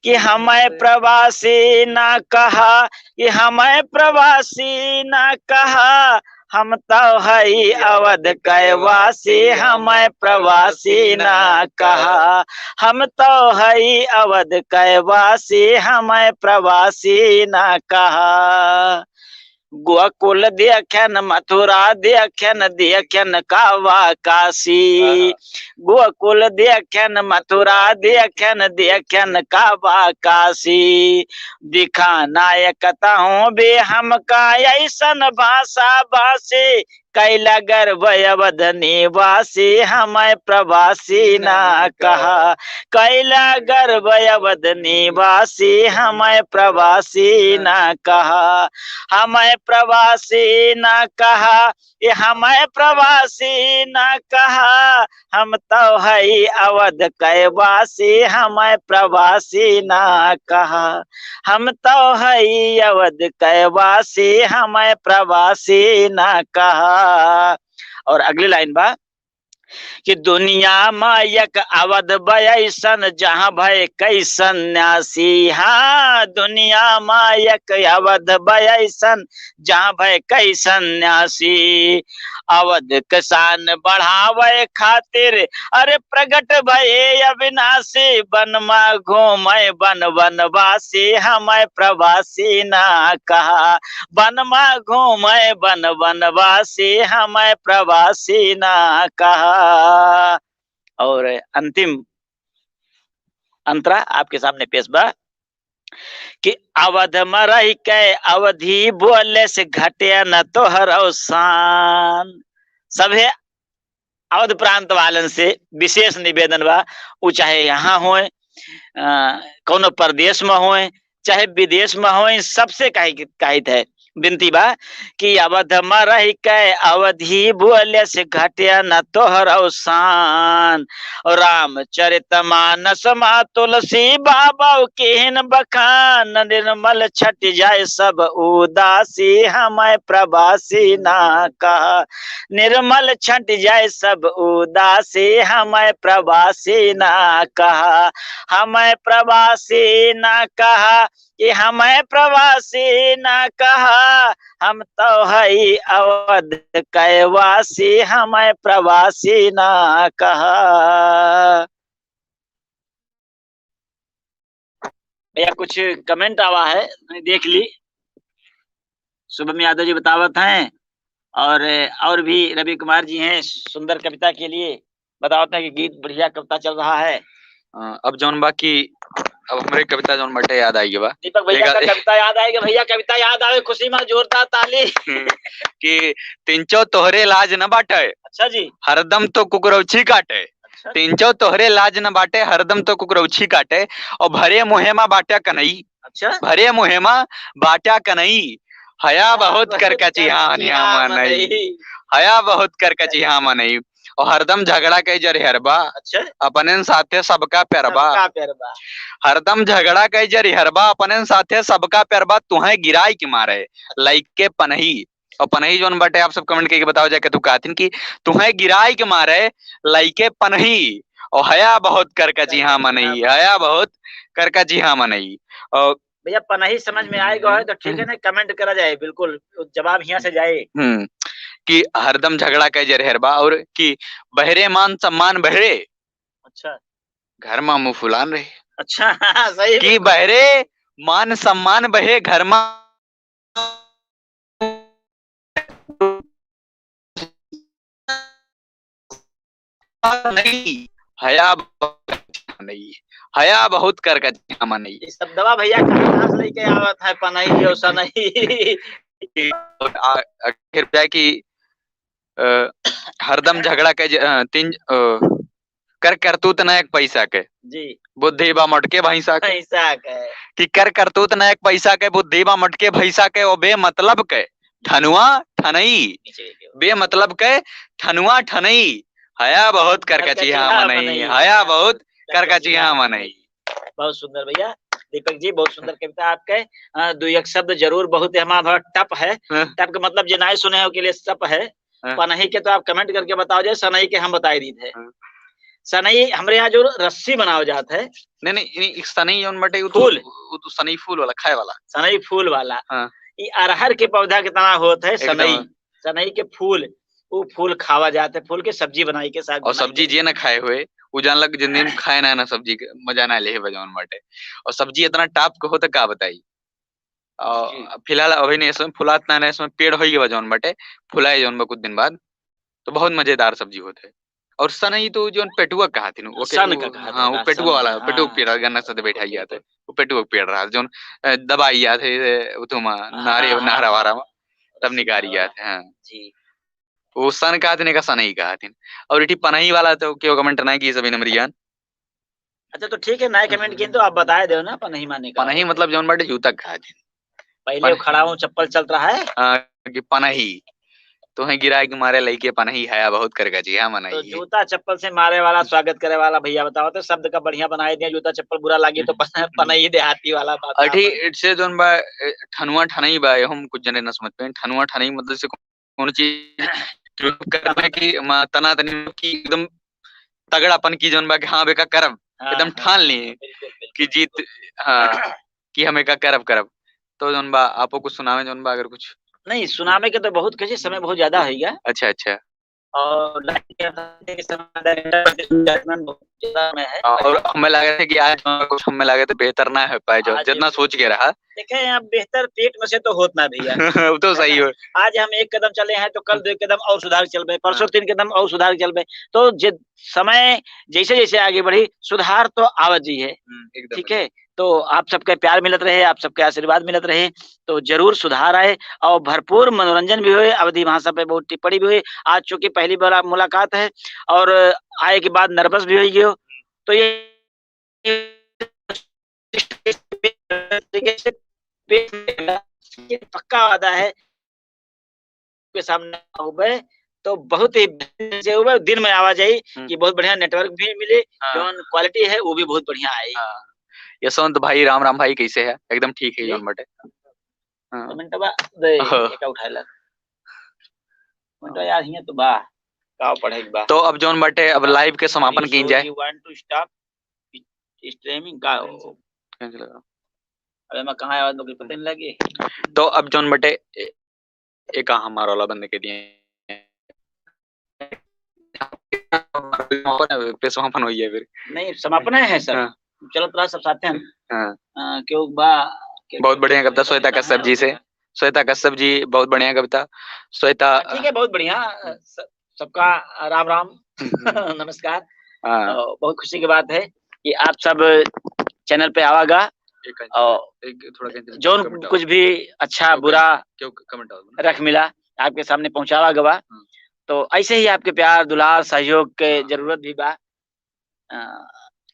कि "हमें प्रवासी ना कहा, कि हमें प्रवासी ना कहा, हम तो हई अवध कैवासी, हमें प्रवासी ना कहा, हम तो हई अवध कैवासी, हमें प्रवासी ना कहा।" गोकुल देखेन, मथुरा देखेन, देखेन कावा काशी। हाँ, हाँ। गोकुल देखेन, मथुरा देखेन, देखेन कावा काशी। दिखा नायक तहूँ भी हमका ऐसन भाषा भाषी, कैला गर्व अवध निवासी, हमै प्रवासी ना कहा। कैला गर्व अवध निवासी, हमै प्रवासी ना कहा। हमै प्रवासी ना कहा, ए हमै प्रवासी ना कहा। हम तौ हई अवध कै वासी, हमै प्रवासी ना कहा। हम तौ हई अवध कै वासी, हमै प्रवासी ना कहा। और अगली लाइन बा कि दुनिया मा एक अवध बा अइसन, जहाँ भए कई सन्यासी। हाँ, दुनिया मा एक अवध बा अइसन, जहाँ भए कई सन्यासी। अवध के शान बढ़ावे खातिर, अरे, प्रगट भए अविनाशी। वन मा घूमे वन वनवासी, हमै प्रवासी ना कहा। वन मा घूमे वन वनवासी, हमै प्रवासी ना कहा। और अंतिम अंतरा आपके सामने पेश बा कि अवध मा रहि के अवधी बोले से घटे न तोहर शान। सभे अवध प्रांत वालन से विशेष निवेदन बा, उ चाहे यहाँ होए, अ, कौनो प्रदेश में होए, चाहे विदेश में होए, सबसे कहि-, कहित है, विनती बा कि अवध मा रहि के अवधी बोले से घटे न तोहर शान। रामचरित मानस मा तुलसी बाबा किहिन बखान, निर्मल छट जाए सब उदासी, हमै प्रवासी ना कहा। निर्मल छट जाए सब उदासी, हमै प्रवासी ना कहा। हमै प्रवासी ना कहा, कि हमै प्रवासी ना कहा। हम तौ हई अवध कै वासी, हमै प्रवासी ना कहा। भैया, कुछ comment आवा है, मैं देख ली। शुभम यादव जी बतावत हैं, और, और भी रवि कुमार जी हैं, सुंदर कविता के लिए बतावत हैं कि गीत बढ़िया कविता चल रहा है। अ, अब जौन बा कि अब हमरे कविता जौन बाटे याद आइ गवा। दीपक भैया एक का आ- कविता याद आइ गवा, भैया कविता याद आवे, खुशी मा जोरदार ताली। कि तिनचौ तोहरे लाज न बाटे। अच्छा जी। हरदम तौ कुकुरौछी काटे। अच्छा। तिनचौ तोहरे लाज न बाटे, हरदम तौ कुकुरौछी काटे। और भरे मुँहे मा बाटे कनई। अच्छा। भरे मुँहे मा बाटे कनई। हया बहुत करकचिहा मनई। हया बहुत करकचिहा मनई। और हरदम झगड़ा कै जरिहर बा। अच्छा। अपनेन साथे सबका प्यार बा। सबका प्यार बा। हरदम झगड़ा कै जरिहर बा, अपनेन साथे सबका प्यार बा। तुहैं गिराई के मारे लइके पनही। और पनही जौन बाटे, आप सब comment कइके बताओ जाए, केतु कहथिन कि तुहैं गिराई के मारे लइके पनही, और हया बहुत करकचिहा मनई, हया बहुत करकचिहा मनई। और भैया, पनही समझ में आइ गवा है तो ठीक है ना, comment करा जाए, बिल्कुल जवाब हियाँ से जाए। हम्म, कि हरदम झगड़ा कै जरिहर बा, और कि बहरे मान सम्मान बहरे। अच्छा। घर मा मुँह फुलान रहे। अच्छा, सही कि बिल्कुल। बहरे मान सम्मान बहे, घर मा नहीं, हया बहुत नहीं, हया बहुत करकचिहा मनई। ये शब्दवा भैया कहाँ से लेके आवत है, पनही और सनही? और आ-, आखिर क्या कि, अ, हरदम झगड़ा कै ज-, अ, तीन, अ, कर करतूत न एक पैसा के, जी। बुद्धि बा मोटके भैंसा के। भैंसा के। कि कर करतूत न एक पैसा के, बुद्धि बा मोटके भैंसा के, ओ बेमतलब के ठनुआ ठनई, जी, जी। बेमतलब के ठनुआ ठनई, हया बहुत करकचिहा मनई, हया बहुत करकचिहा मनई। बहुत सुंदर भैया, दीपक जी, बहुत सुंदर कविता आपके। अ, दो एक शब्द जरूर, बहुत हमारा थोड़ा टप है। हाँ। टप के मतलब जे नाहीं सुने हो के लिए सप है। हाँ। पनही के तो आप comment करके बताओ जाए, सनई के हम बताइ दीत है। हाँ। सनई हमरे यहाँ जो रस्सी बनावा जात है। नहीं, नहीं, नहीं, एक सनई जौन बाटे, उ तो, फूल। उ तो सनई फूल वाला, खाए वाला। सनई फूल वाला। हाँ। ई अरहर के पौधा के तना होत है एकदम। सनई। सनई के फूल, उ फूल खावा जात है, फूल के सब्जी बनाई के साग और बनाई सब्जी के। जे ना खाए हुए, उ जान लग जिंदगी में खाए ना, ना सब्जी के मजा ना ले बा जौन बाटे। और सब्जी इतना top के होत है, का बताई। और जी। फिलहाल अभी नहीं, इसमें फुलात ना, ना, इसमें पेड़ होई गवा जौन बाटे, फुलाए जौन बा कुछ दिन बाद, तो बहुत मजेदार सब्जी होत है। और सनई तो जौन पेटुआ कहा थी, ओके, सन वो, का कहा हाँ, था, वो पेटुआ सन, वाला, हाँ, पेटुआ हाँ, पेड़, गन्ना से बैठा गया था, पेटुआ। वो पेटुआ पेड़ रहा, जौन, अ, दबाई गया था, ये, वो तो मा-, हाँ, नारे, हाँ, नारा हाँ। वारा मा, तब निकारी गया था, हाँ। जी। वो सन कहत हन, एका सनई कहत हन। और इठी पनही वाला तो केहू comment ना की सभी नमरियान। अच्छा, तो ठीक है, नए comment किए तो आप बताए दो ना, पनही माने का पनही होता है। मतलब जौन बाटे जूता कहत हन। पहले पनही। खड़ा हूँ, चप्पल चलत रहा है। हाँ, कि पनही। तोहे गिराए के मारे लइके पनही है, बहुत करके जी, हाँ, तो मनई। जूता चप्पल से मारे वाला, स्वागत करे वाला भैया बताओ तो शब्द का बढ़िया बनाए दिया, जूता चप्पल बुरा लागे तो पन-, पनही देहाती वाला बात। अठी, से जौन बा, ए, ठनुआ ठनई बा, ये हम कुछ जने न समझ पाए। ठनुआ ठनई मतलब से कौन चीज करना कि मा-, तना तनी कि एकदम तगड़ापन की जौन बा कि हाँ, बेका करब, हाँ, एकदम हाँ, ठान लिए बिल्कुल, बिल्कुल, कि जीत, बिल्कुल। हाँ, कि हम एका करब, करब। तो जौन बा, आपो कुछ सुनावे जौन बा, अगर कुछ। नहीं, सुनावे के तो बहुत, कैसे समय बहुत ज्यादा होइगा। अच्छा, अच्छा। और live के समय आधा घंटा बहुत ज्यादा समय है। और हमें लगे थे कि आज कुछ हमें लगे थे बेहतर ना हो पाए, जो आज जितना सोच के रहा। देखे, अब बेहतर पेट में से तो होत ना भैया। वो तो है सही ना? हो। आज हम एक कदम चले हैं तो कल दो एक कदम और सुधार चलबे, परसों हाँ। तीन कदम और सुधार चलबे। तो जे समय जैसे जैसे आगे बढ़ी, सुधार तो आवत जी है। हम्म, एकदम, ठीक है? एकदम। तो आप सबके प्यार मिलत रहे, आप सबके आशीर्वाद मिलत रहे, तो जरूर सुधार आए और भरपूर मनोरंजन भी होए, अवधी भाषा पे बहुत टिप्पणी भी होए। आज चूंकि पहली बार आप मुलाकात है और आए के बाद nervous भी हो गयो, तो ये पक्का वादा है के सामने होबे, तो बहुत ही बेहतरीन से होबे, दिन में आवा जाई हम्म। कि बहुत बढ़िया network भी मिले, हाँ। जौन quality है, वो भी बहुत बढ़िया आई। हाँ। यशवंत भाई, राम राम भाई, कैसे है? एकदम ठीक है, जी। जौन बटे। हाँ। तो मिनटवा दे, हाँ। एका उठाए ला। मिनटवा यार, हियां तो बा, का पढ़े के बा? तो अब जौन बटे, अब हाँ। Live के समापन अभी कीन show जाए। You want to stop streaming का हो? Cancel करो। अबे मैं कहाँ आवाज बकरी पता नहीं लगी। तो अब जौन बटे, ए-, एका हमार वाला बंद के दिए। पे समापन होइए फिर। नहीं, समापन है सर। हाँ। चलत रहा सब साथे हम। हाँ। अ, केहू बा, के-, बहुत बढ़िया कविता श्वेता कश्यप जी से। श्वेता कश्यप जी, बहुत बढ़िया कविता। श्वेता हाँ, ठीक है, बहुत बढ़िया। स-, सबका राम राम। हम्म। नमस्कार। हाँ। अ, बहुत खुशी की बात है कि आप सब channel पे आवा गा एक और एक थोड़ा कहीं जौन comment आओ। कुछ भी अच्छा क्यों बुरा comment, क्यों comment आओ? रख मिला, आपके सामने पहुंचावा गवा। हम्म। तो ऐसे ही आपके प्यार, दुलार, सहयोग के हाँ। जरूरत भी बा। अ,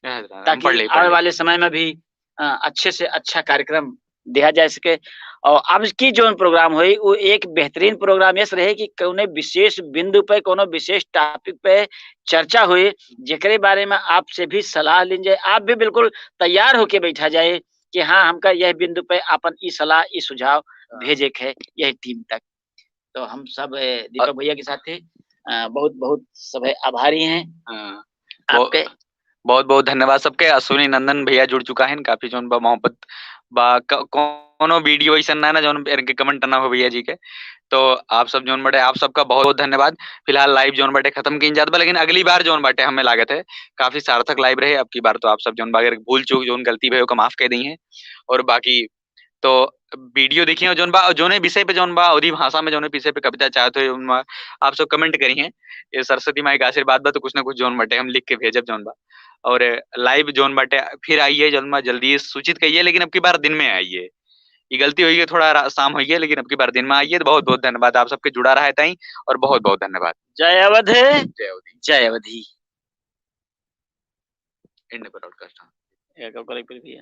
हाँ, हम ताकि पढ़ ले, पढ़ आवे ले। वाले समय में भी, अ, अच्छे से अच्छा कार्यक्रम दिया जा सके। और अब की जौन program होई, वो एक बेहतरीन program यस रहे कि कौने विशेष बिंदु पे, कौनो विशेष topic पे चर्चा होई, जेकरे बारे में आपसे भी सलाह लीन जाए। आप भी बिल्कुल तैयार होके बैठा जाए कि हाँ, हमका यह बिंदु पे आपन ई सलाह, ई सुझाव हाँ। भेजे के है यह team तक। तो हम सब, ए, दीपक अ, भैया के साथे, अ, बहुत, बहुत सभे आभारी हैं हाँ। बहु-, आपके। बहुत, बहुत धन्यवाद सबके। अश्विनी नंदन भैया जुड़ चुका है, काफी जौन बा मोहब्बत बा, क-, कौनो video ऐसन ना, ना जौन इनके comment ना हो भैया जी के। तो आप सब जौन बटे, आप सबका बहुत, बहुत धन्यवाद। फिलहाल live जौन बटे खत्म कीन जात बा, लेकिन अगली बार जौन बाटे हमें लागत है काफी सार्थक live रहे। अब की बार तो आप सब जौन बा अगर भूल चूक जौन गलती भई ओका माफ कह दी हैं। और बाकी तो video देखिए, जौन बा, जौने विषय पे जौन बा, अवधी भाषा में जौने विषय पे कविता चाहत हो, जौन बा, आप सब comment करिहें। ये सरस्वती माई का आशीर्वाद बा, तो कुछ ना कुछ जौन बाटे हम लिख के भेजब जौन बा। और live जौन बाटे फिर आइए, जौन बा जल्दी सूचित कहिए, लेकिन अब की बार दिन में आइए। ये गलती होइए, थोड़ा रा-, शाम होइए, लेकिन अब की बार दिन में आइए। तो बहुत बहुत धन्यवाद आप सबके जुड़ा रहा है ताई, और बहुत बहुत धन्यवाद। जय अवध। जय अवधी। जय अवधी। End broadcast, हाँ। एक और करें फिर भैया।